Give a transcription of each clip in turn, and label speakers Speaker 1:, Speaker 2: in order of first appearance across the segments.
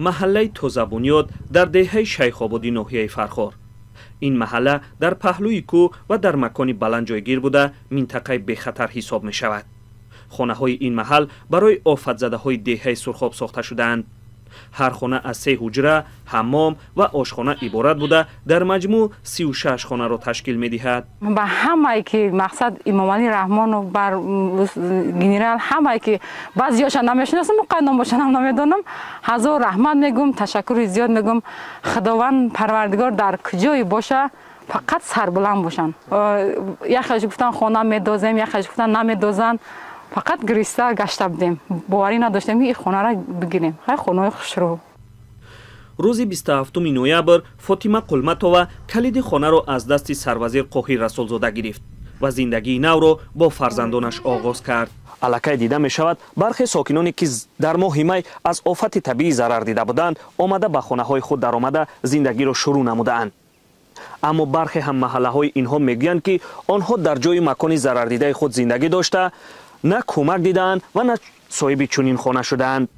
Speaker 1: Маҳаллаи Тозабунёд дар деҳаи Шайхободи ноҳияи Фархор. Ин маҳалла дар паҳлӯи кӯҳ ва дар макони баланд ҷойгир буда, минтақаи бехатар ҳисоб мешавад. Хонаҳои ин маҳал барои офатзадаҳои деҳаи Сурхоб сохта шудаанд. Ҳар хона аз 3 ҳуҷра, ҳаммом ва ошхона иборат буда, дар маҷмӯъ 36 хонаро ташкил медиҳад.
Speaker 2: Ба ҳамае ки мақсад Имомалӣ Раҳмонов, бар генерал, ҳамае ки баъзеҳоша намешиносам, номошонам намедонам, ҳазор раҳмат мегӯм, ташаккури зиёд мегӯм. Худованд Парвардигор дар куҷое боша, фақат сарбуланд бошанд. Яхеш гуфтан хона медозем, яхеш гуфтан намедозанд. Фақат гириста гашта будем, боварӣ надоштем ки ин хонаро бигирем. Хай хонаҳои хушрӯ.
Speaker 1: Рӯзи 27 ноябр Фотима Қулматова калиди хонаро аз дасти сарвазир Қоҳир Расулзода гирифт ва зиндагии навро бо фарзандонаш оғоз кард. Аллакай дида мешавад, бархе сокиноне ки дар моҳи май аз офати табиӣ зарар дида буданд, омада ба хонаҳои худ даромада зиндагиро шурӯъ намудаанд. Аммо бархе ҳам маҳаллаҳои инҳо мегӯянд, ки онҳо дар ҷои макони зарардидаи худ зиндагӣ дошта, на кӯмак дидаанд ва на соҳиби чунин хона шудаанд.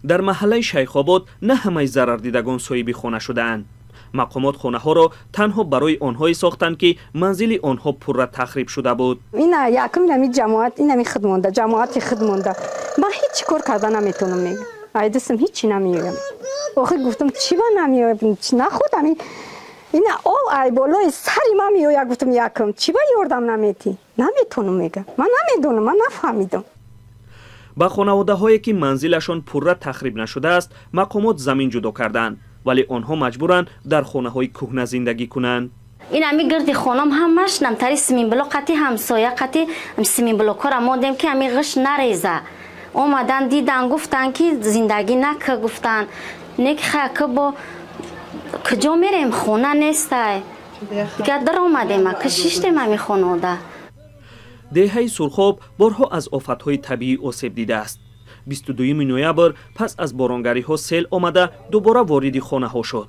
Speaker 1: Дар маҳаллаи Шайхобод на ҳамаи зарардидагон соҳиби хона шудаанд. Мақомот хонаҳоро танҳо барои онҳое сохтанд, ки манзили онҳо пурра тахриб шуда буд.
Speaker 3: Ина якум инами ҷамоат, инами худ монда, ҷамоати худ монда. Ман ҳеҷ кор карда наметавонам, мегӯям. Ай дастам ҳеҷ намеоям. Охир гуфтам, чӣ ба намеоям? Нахуд ами ина об ай болои сари ман меояд, гуфтам якум. Чӣ ба ёрдам наметӣ? Наметавонам, мегӯям. Ман намедонам, ман нафаҳмидам.
Speaker 1: Ба хонаводаҳое ки манзилашон пурра тахриб нашудааст, мақомот замин ҷудо карданд, вале онҳо маҷбуранд дар хонаҳои кӯҳна зиндагӣ кунанд.
Speaker 4: Ин ами гирди хонам ҳамаш намтари симинблок қати ҳамсоя қати симинблокҳоро мондем, ки ами ғиш нареза. Омадан дидан, гуфтанд, ки зиндагӣ нака, гуфтанд. Не ки хака бо куҷо мерем, хона нестай. Дигар даромадем, ака шиштем ами хонода.
Speaker 1: Деҳаи Сурхоб борҳо аз офатҳои табиӣ осеб дидааст. 22 ноябр пас аз боронгариҳо сел омада дубора вориди хонаҳо шуд.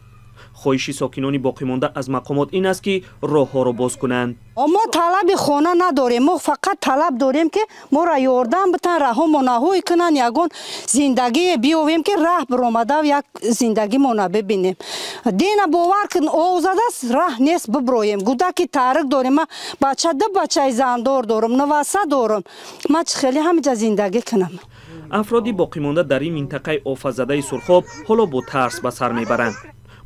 Speaker 1: Хоҳиши сокинони боқимонда аз мақомот ин аст, ки роҳҳоро боз кунанд.
Speaker 5: Мо талаби хона надорем, мо фақат талаб дорем, ки моро ёрдам битан, раҳомонаҳое кунанд, ягон зиндагие биёвем, ки раҳ биромада як зиндагимона бибинем. Дена бовар кун, ов задааст, раҳ нест биброем. Гудаки тарик дорем, ман бача, ду бачаи зандор дорам, наваса дорам. Ман чӣ хеле ҳамиҷа зиндагӣ кунам?
Speaker 1: Афроди боқимонда дар ин минтақаи офатзадаи Сурхоб ҳоло бо тарс ба сар мебаранд.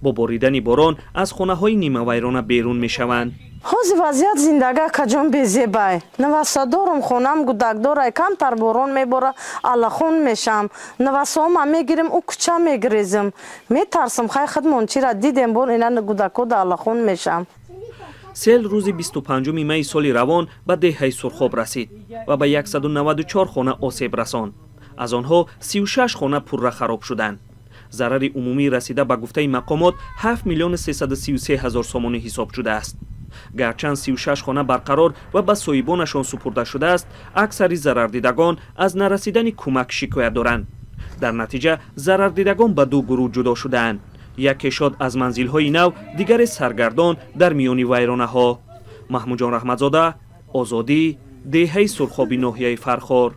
Speaker 1: Бо боридани борон аз хонаҳои нимавайрона берун мешаванд.
Speaker 6: Ҳозир вазъият зиндага каҷон безебай. Наваса дорум, хонам гудакдорай, камтар борон мебора, аллахон мешам. Навасома мегирим, ӯ кӯча мегирезим. Метарсам, хай худмон чира дидем, бор ина гудако да аллахон мешам.
Speaker 1: Сел рӯзи 25 майи соли равон ба деҳаи Сурхоб расид ва ба 194 хона осеб расонд. Аз онҳо 36 хона пурра хароб шуданд. Зарари умумӣ расида ба гуфтаи мақомот 7 333 000 сомонӣ ҳисоб шудааст. Гарчанд 36 хона барқарор ва ба соҳибонашон супурда шудааст, аксари зарардидагон аз нарасидани кӯмак шикоят доранд. Дар натиҷа зарардидагон ба ду гурӯҳ ҷудо шудаанд. Яке шод аз манзилҳои нав, дигаре саргардон дар миёни вайронаҳо. Маҳмудҷон Раҳматзода, Озодӣ, деҳаи Сурхоби ноҳияи Фархор.